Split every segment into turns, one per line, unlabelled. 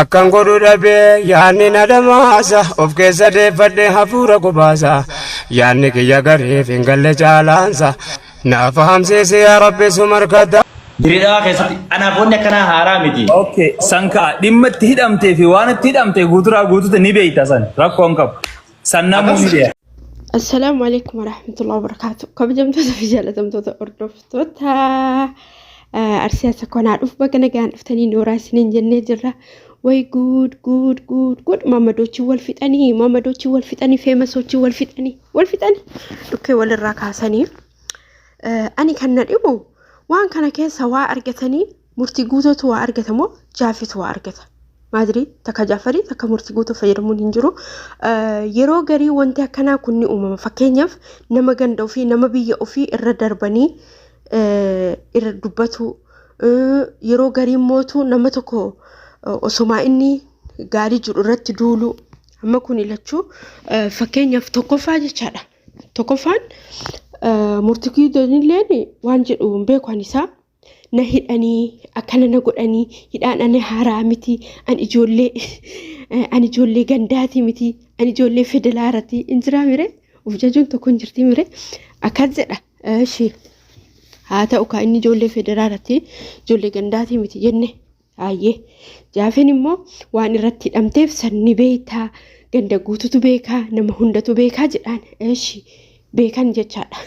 Akkan godhu dhabee yaadni na dhamaasa, of keessa deeffadhee hafuura gubaasa. Yaadni kiyya gariif hin galle caalaansa, naaf fahamsiisi yaa Rabbi sumarkata.
Diredawaa keessatti anaaf wanni akkanaa haaraa miti.
Okay, san ka'a dhimma itti hidhamtee fi waan itti hidhamte guuturaa guututti ni beeyta san rakkoo hin qabu. San namuu ni beeka.
Assalaamu alaikum warahmatullahi wabarakatuh. Kabajamtoota fi jaalatamtoota hordoftoota Arsii Asakonaa dhufu baga nagaan dhuftanii nooraa isiniin jennee jirra. Way guud guud guud guud mamadoochi wal fixanii mamadoochi wal fixanii feemasochi wal fixanii wal fixanii dhukkee walirraa kaasanii. Ani kan na dhibu waan kana keessa waa argatanii murtii guutuutu waa argata moo jaafitu waa argata? Maadrii takka jaafarii takka murtii guutuu fayyadamuun hin jiru. Yeroo garii wanti akkanaa kun ni uumama. Fakkeenyaaf nama ganda ofii nama biyya ofii irra darbanii irra dubbatu. Yeroo garii mootu nama tokko osomaa inni gaarii jiru irratti duulu. Amma kun lachuu fakkeenyaaf tokkoffaa jechaadha. Tokkoffaan murtii guutuun waan jedhu hin beeku ani isaa. Na hidhanii akkana na godhanii hidhaan ani haaraa miti, ani ijoollee ani ijoollee gandaati miti, ani ijoollee federaalaati hin jiraa mire, of jajuun tokko hin jirti mire, akkas jedha. Eshi haa ta'u kaa, inni ijoollee federaalaati ijoollee gandaati miti jenne. Hayyee, jaafeen immoo waan irratti hidhamteef sanni beektaa, ganda guututu beekaa, nama hundatu beekaa jedhaan. Eshi beekan jechaadha.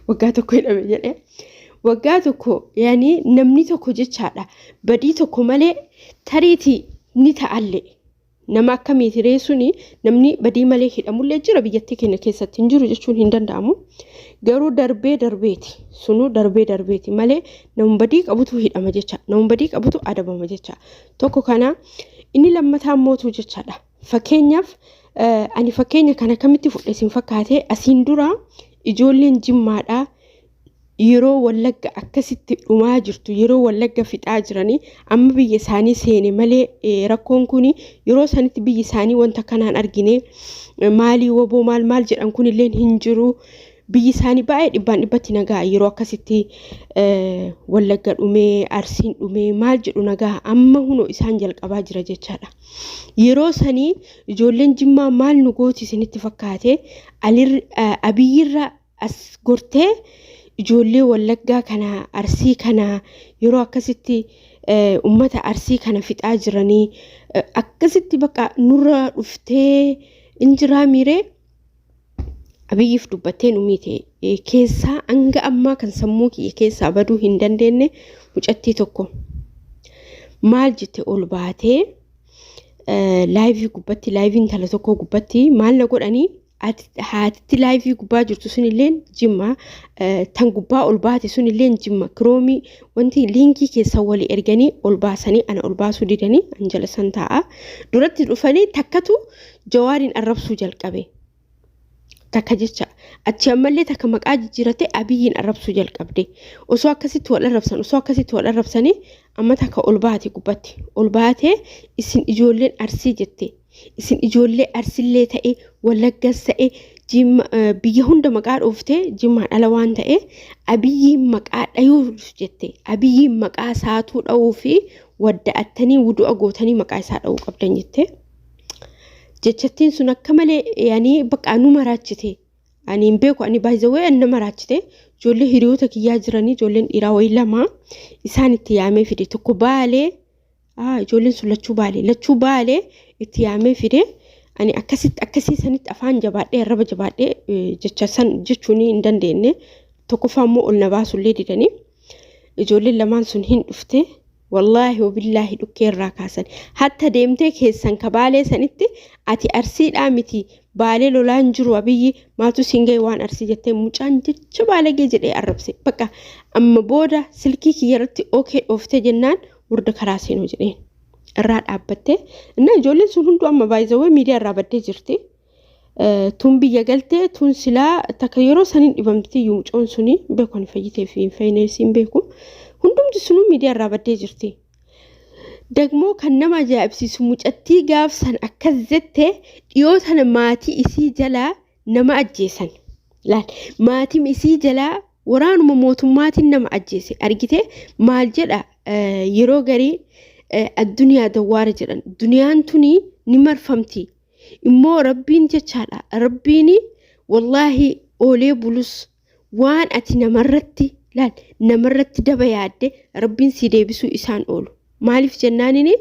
Waggaa tokko hidhame jedhee. Waggaa tokko yaani namni tokko jechaadha badii tokko malee tariitii ni ta'allee. Nama akkamiiti ree suni? Namni badii malee hidhamullee jira biyyattii keenya keessatti, hin jiru jechuun hin danda'amu. Garuu darbee darbeeti. Sunuu darbee darbeeti malee nama badii qabutu hidhama jecha. Nama badii qabutu adabama jecha. Tokko kana, inni lammataa mootuu jechaadha. Fakkeenyaaf ani fakkeenya kana kamitti fudhe isin fakkaate? Asiin dura ijoolleen Jimmaadhaa yeroo Wallagga akkasitti dhumaa jirtu, yeroo Wallagga fixaa jiranii, amma biyya isaanii seene malee rakkoon kun, yeroo sanitti biyyi isaanii wanta kanaan argine maalii woboo maal maal jedhan kun illee hin jiru. Biyyi isaanii baay'ee dhibbaan dhibbatti nagaa. Yeroo akkasitti Wallagga dhumee, Arsiin dhumee maal jedhu nagaa, amma hunoo isaan jalqabaa jira jechaadha. Yeroo sanii ijoolleen Jimmaa maal nu gooti isinitti fakkaate? Abiyyirra as gortee ijoollee Wallaggaa kana, Arsii kana, yeroo akkasitti ummata Arsii kana fixaa jiranii akkasitti bakka nurra dhuftee injiraa miiree Abiyyiif dubbattee nu miite keessaa hanga ammaa kan sammuu kiyya keessaa baduu hin dandeenye mucattii tokko maal jette? Ol baatee live gubbatti, live intala tokko gubbatti maal na godhanii, haatitti live gubbaa jirtu sunilleen Jimma, tan gubbaa ol baate sunilleen Jimma, kiroomii wanti liinkii keessa walii erganii ol baasanii ana ol baasuu didanii an jala san taa'a. Duratti dhufanii takkatu Jawaariin arrabsuu jalqabe. Takka jecha achi ammallee takka maqaa jijjiirattee Abiyyiin arrabsuu jalqabde. Osoo akkasitti wal arrabsan, osoo akkasitti wal arrabsanii, amma takka ol baate gubbatti. Ol baatee isin ijoolleen Arsii jette. Isin ijoollee Arsillee ta'e, Wallaggas ta'e, biyya hunda maqaa dhooftee, Jimmaan ala waan ta'e Abiyyiin maqaa dhayuuf jette. Abiyyiin maqaa isaatuu dha'uu fi wadda'attanii wudu'a gootanii maqaa isaa dha'uu qabdan jette. Jechattiin sun akka malee yaani bakka nu maraachite. Ani hin beeku, ani baay'ee na maraachite. Ijoollee hiriyoota kiyyaa jiranii, ijoolleen dhiiraa wayii lama isaan itti yaamee fide. Tokko Baalee, ijoolleen sun lachuu Baalee, lachuu Baalee itti yaamee fide. Ani akkasitti akkasii sanitti afaan jabaadhee arraba jabaadhee jecha san jechuun hin dandeenye. Tokkoffaa immoo ol na baasullee didanii. Ijoolleen lamaan sun hin dhufte. Wallaahi wabillaahi dhukkee irraa kaasan. Hatta deemtee keessan ka Baalee sanitti ati Arsiidhaa miti, Baalee lolaan jiru, Abiyyi maaltu siin ga'e waan Arsii jettee, mucaan jecha baalagee jedhee arrabse. Bakka amma booda silkii kiyya irratti okee dhooftee jennaan wurda karaa seenuu jedheen. Irraa dhaabbattee. Innaa ijoolleen sun hunduu amma baay'izawwee miidiyaa irraa baddee jirti. Tun biyya galtee, tun silaa takka yeroo saniin dhibamtee iyyuu mucoon suni beeku, ani fayyitee fi hin fayyine siin beeku. Hundumti sunuu miidiyaa irraa baddee jirti. Dagmoo kan nama ajaa'ibsiisu mucattii gaaf san akkas jette dhiyoo tana maatii isii jalaa nama ajjeesan. Laal, maatiin isii jalaa waraanuma mootummaatiin nama ajjeese argite. Maal jedha yeroo garii Addunyaa dawwaara jedhan. Duniyaan tuni ni marfamti. Immoo Rabbiin jechaadha. Rabbiin wallaahi oolee bulus waan ati namarratti laal namarratti daba yaadde Rabbiin si deebisuu isaan oolu. Maaliif jennaanini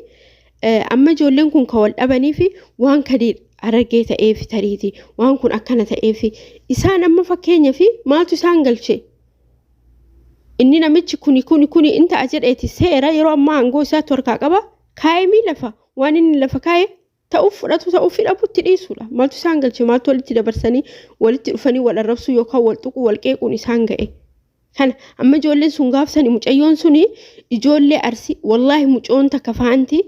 amma ijoolleen kun kan wal dhabanii fi waan Kadiir Harargee ta'eef tariiti waan kun akkana ta'eef isaan amma fakkeenya fi maaltu isaan galche? Inni namichi kuni kuni kuni in ta'a jedheeti seera yeroo ammaa aangoo isaatti harkaa qaba kaayemii lafa waan inni lafa kaaye ta'uuf fudhatu ta'uuf dhabutti dhiisuudha. Maaltu isaan galche? Maaltu walitti dabarsanii walitti dhufanii wal arrabsuu yookaan wal tuquu wal qeequun isaan ga'e? Kana amma ijoolleen sun gaafsani mucayyoon suni ijoollee Arsii, wallaahi mucoon takka faanti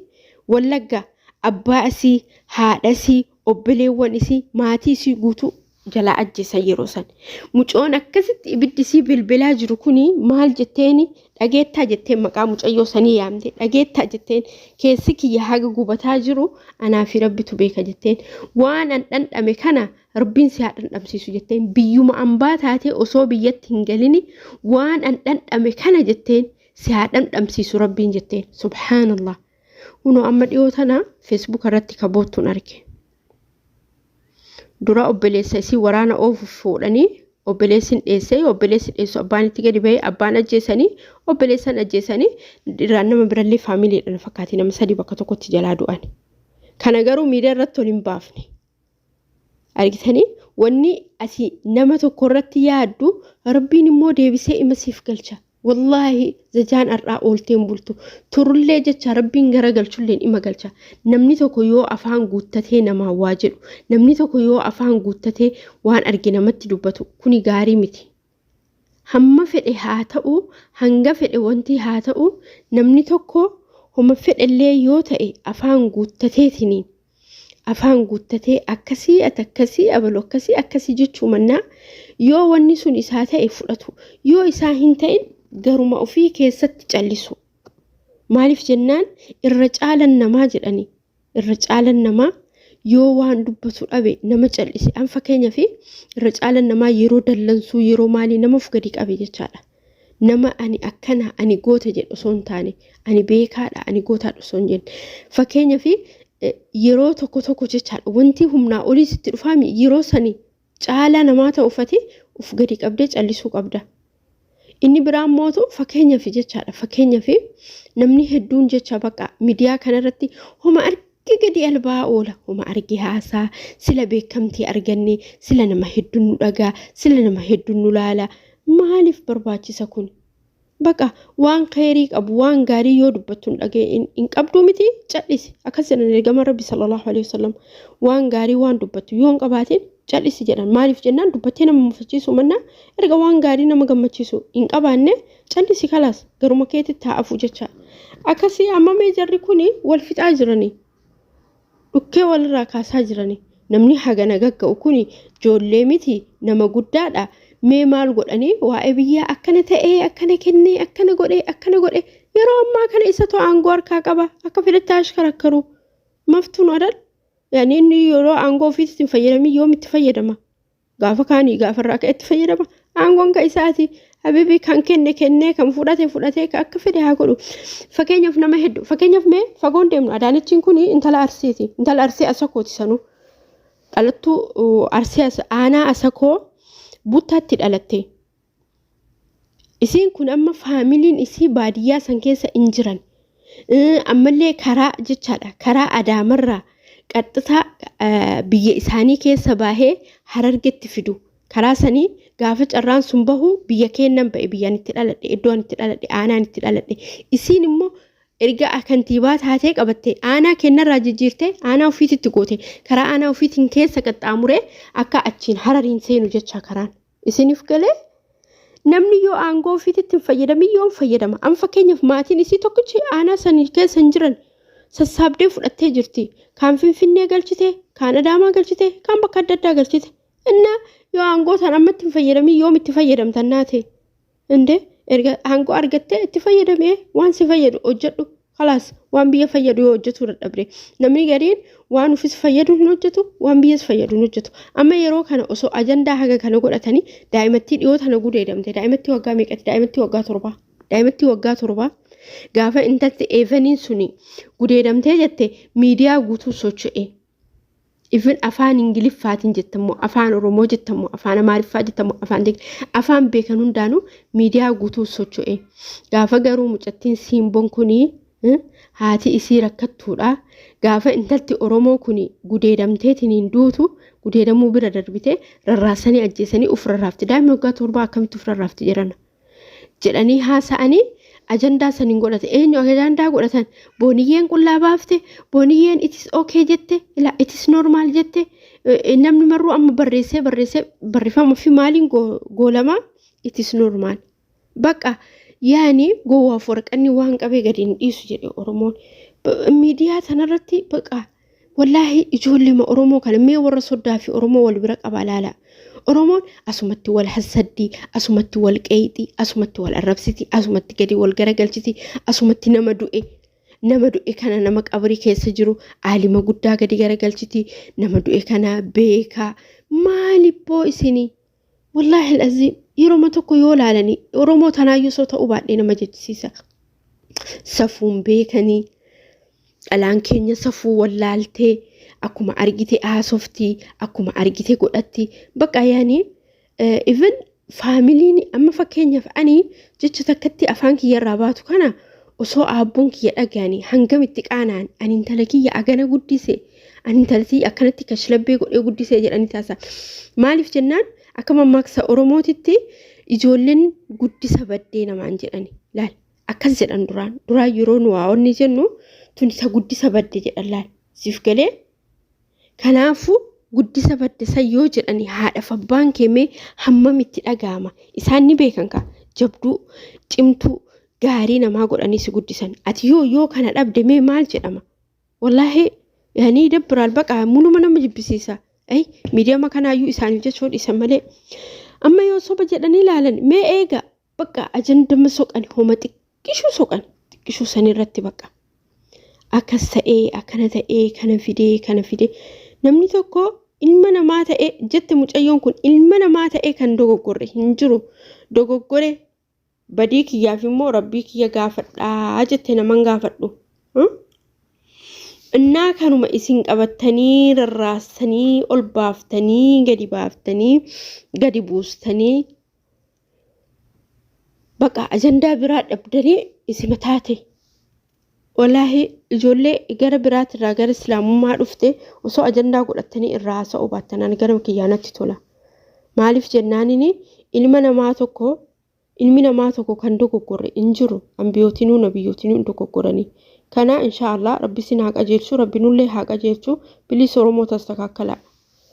Wallagga abbaa isii, haadha isii, obboleewwan isii, maatii isii guutuu jalaa ajjeesan yeroo san. Mucoon akkasitti ibiddi isii bilbilaa jiru kuni maal jetteeni? Dhageettaa jetteen, maqaa mucayyoo sanii yaamte. Dhageettaa jetteen, keessi kiyya haga gubataa jiru anaa fi Rabbitu beeka jetteen. Waan an dhandhame kana Rabbiin si haa dhandhamsiisu jetteen. Biyyuma ambaa taatee osoo biyyatti hin galini waan an dhandhame kana jetteen si haa dhandhamsiisu Rabbiin jetteen. Subhaanallah. Kunoo amma dhiyoo tana Facebook irratti ka boottuun arge. Dura obboleessa isii waraana oofuuf fuudhanii obboleessin dheessee, obboleessi dheessu abbaan itti gadi bahee abbaan ajjeesanii, obboleessan ajjeesanii, irraan nama birallee faamiliidhaan fakkaati nama sadii bakka tokkotti jalaa du'an. Kana garuu miidiyaa irratti ol hin baafne. Argitanii, wanni ati nama tokko irratti yaaddu Rabbiin immoo deebisee ima siif galcha. Wallaahi zajaan har'aa oolteen bultu turullee jecha Rabbiin gara galchulleen ima galcha. Namni tokko yoo afaan guuttatee namaa waa jedhu, namni tokko yoo afaan guuttatee waan arge namatti dubbatu, kuni gaarii miti. Hamma fedhe haa ta'u, hanga fedhe wanti haa ta'u, namni tokko homa fedhellee yoo ta'e afaan guuttateetiniin afaan guuttatee akkasii ati akkasii abalu akkasii akkasii jechuu mannaa, yoo wanni sun isaa ta'e fudhatu, yoo isaa hin ta'in garuma ofii keessatti callisu. Maaliif jennaan irra caalan namaa jedhani, irra caalan namaa yoo waan dubbatu dhabe nama callise. An fakkeenyaaf irra caalan namaa yeroo dallansuu, yeroo maalii, nama of gadi qabe jechaadha. Nama ani akkana, ani goota jedhu osoo hin taane, ani beekaadha, ani gootaadha osoo hin jenne. Fakkeenyaaf yeroo tokko tokko jechaadha wanti humnaa olii sitti dhufaami, yeroo sani caalaa namaa ta'uufati of gadi qabdee callisuu qabda. Inni biraan mootu fakkeenyaaf jechaadha, fakkeenyaaf namni hedduun jecha bakka miidiyaa kanarratti homa arge gadi albaa oola, homa arge haasaa, sila beekamtii arganne, sila nama hedduun nu dhagaa, sila nama hedduun nu laala. Maaliif barbaachisa kun? Baqa waan kheyrii qabu, waan gaarii yoo dubbattu hin dhagee hin qabduu miti, cal'isi. Akkas jedhan ergama Rabbi sallallahu alaihi wasallam, waan gaarii waan dubbattu yoo hin qabaatin cal'isi jedhan. Maaliif jennaan dubbattee nama mufachiisu mannaa, erga waan gaarii nama gammachiisu hin qabaanne cal'isi, kalaas garuma keetitti haa afu jecha. Akkasii amma mee jarri kuni wal fixaa jiranii, dhukkee walirraa kaasaa jiranii. Namni hagana gagga'u kuni ijoollee miti, nama guddaadha. Mee maal godhanii waa'ee biyyaa akkana ta'ee, akkana kennee, akkana godhee, akkana godhee? Yeroo ammaa kana isatu aangoo harkaa qaba, akka fedhetti ashkarakkaru maftuun adal. Yaani inni yeroo aangoo ofiitti hin fayyadamin yoom itti fayyadama? Gaafa kaanii gaafarraa ka'e itti fayyadama. Aangoon kan isaati. Habibi kan kenne kennee, kan fudhate fudhatee, kan akka fedhe haa godhu. Fakkeenyaaf nama hedduu, fakkeenyaaf mee fagoon deemnu, Adaanechiin kun intala Arsiiti. Intala Arsii Asakooti sanuu. Dhalattuu Arsii aanaa Asakoo Buttaatti dhalatte. Isiin kun amma faamiliin isii baadiyyaa san keessa hin jiran. Ammallee karaa jechaadha, karaa Adaamarraa qaxxitaa biyya isaanii keessa baahee Harargetti fidu. Karaa sanii gaafa carraan sun bahu biyya keennan ba'e, biyyaan itti dhaladhe, iddoon itti dhaladhe, aanaan itti dhaladhe. Isiin immoo erga kantiibaa taatee qabatte aanaa kennarraa jijjiirtee aanaa ofiititti goote. Karaa aanaa ofiitiin keessa qaxxaamuree akka achiin Harariin seenu jecha karaan. Isiniif galee? Namni yoo aangoo ofiititti hin fayyadamin yoom fayyadama? Amma fakkeenyaaf maatiin isii tokkichi aanaa sanii keessa hin jiran. Sassaabdee fudhattee jirti. Kaan Finfinnee galchite, kaan Adaamaa galchite, kaan bakka adda addaa galchite. Innaa yoo aangoo san ammatti hin fayyadamin yoom itti fayyadamtan naate? Inde erga aangoo argattee itti fayyadamee waan si fayyadu hojjedhu. Kalaas waan biyya fayyadu yoo hojjetuu dadhabde. Namni gariin waan ofis fayyadu hin hojjetu, waan biyyas fayyadu hin hojjetu. Amma yeroo kana osoo ajandaa haga kana godhatanii daa'imattii dhiyoo tana gudeedamte, daa'imattii waggaa meeqati? Daa'imattii waggaa 7. Daa'imatti waggaa 7 gaafa intalti Eevaniin suni gudeedamtee jette miidiyaa guutuu socho'e. Even afaan Ingiliffaatiin jettammoo, afaan Oromoo jettammoo, afaan Amaariffaa jettammoo, afaan afaan beekan hundaanuu miidiyaa guutuu socho'e. Gaafa garuu mucattiin Siimboon kuni haati isii rakkattuudha. Gaafa intalti Oromoo kuni gudeedamteetiin duutu, gudeedamuu bira darbite rarraasanii ajjeesanii uf rarraafti. Daa'imni waggaa 7 akkamitti uf rarraafti jedhana jedhanii haasa'anii ajandaa saniin godhate. Eenyu ajandaa godhatan? Booniyyeen qullaa baafte, Booniyyeen it is okay jette, ila it is normal jette. Namni marruu amma barreessee barreessee barreeffama fi maaliin goolamaa it is normal. Bakka yaani gowwaaf warqanni waan qabee gadi hin dhiisu jedhe Oromoon. Miidiyaa sanarratti bakka wallaahi ijoollee Oromoo kana mee warra soddaa fi Oromoo wal bira qaba laala. Oromoon asumatti wal hassaddii, asumatti wal qeexii, asumatti wal arrabsiti, asumatti gadi wal garagalchiti, asumatti nama du'e nama du'e kana, nama qabrii keessa jiru, aalima guddaa gadi garagalchiti, nama du'e kana beekaa. Maalibboo isinii? Wallaahi alazim, yeroo tokko yoo laalanii Oromoo tanaayyuu osoo ta'uu baadhee nama jechisiisa. Safuun beekanii, dhalaan keenya safuu wallaaltee akkuma argite haasoftii, akkuma argite godhatti. Bakka yaani even faamiliin amma fakkeenyaaf ani jecha takkatti afaan kiyyarraa baatu kana osoo aabboon kiyya dhaga'anii hangam itti qaana'an. Ani intala kiyya agana guddise, ani intala tiyya akkanatti kashlabbee godhee guddise jedhanii taasisan. Maaliif jennaan, akka mammaaksa Oromootitti ijoolleen guddisa baddee namaan jedhani laal akkas jedhan. Duraan duraan yeroo nu waa onni jennu tun isa guddisa badde jedhan laal siif galee. Kanaafuu guddisa badde san yoo jedhani haadhaaf abbaan kee mee hammam itti dhaga'ama? Isaan ni beekan kaa, jabduu, cimtuu, gaarii namaa godhanii si guddisan. Ati yoo kana dhabde mee maal jedhama? Wallaahi yaanii dabbiraal baqa muluma nama jibbisiisa. Ay, miidiyama kanaayyuu isaaniif jechuu dhiisan malee. Amma yoo soba jedhanii ilaalan mee eega bakka ajandama soqan, homa xiqqishuu soqan, xiqqishuu san irratti bakka akkas ta'ee, akkana ta'ee, kana fidee kana fidee. Namni tokko ilma namaa ta'ee jette, mucayyoon kun ilma namaa ta'ee kan dogoggorre hin jiru, dogoggore, badii kiyyaaf immoo Rabbii kiyya gaafadhaa jette, naman gaafadhu. Innaa kanuma isin qabattanii rarraastanii ol baaftanii gadi baaftanii gadi buustanii baqa ajandaa biraa dhabdanii isima taate. Wallaahi ijoollee gara biraatirraa gara Islaamummaa dhufte osoo ajandaa godhattanii irraa haasa'uu baattanaan gara kiyyaanatti tola. Maaliif jennaanini, ilma namaa tokko, ilmi namaa tokko kan dogoggorre hin jiru. Ambiyootinuu nabiyyootinuu hin dogoggoranii. Kana inshaallah Rabbi isin haa qajeelchu, Rabbi nullee haa qajeelchu. Bilis Oromoo tastakaakkala.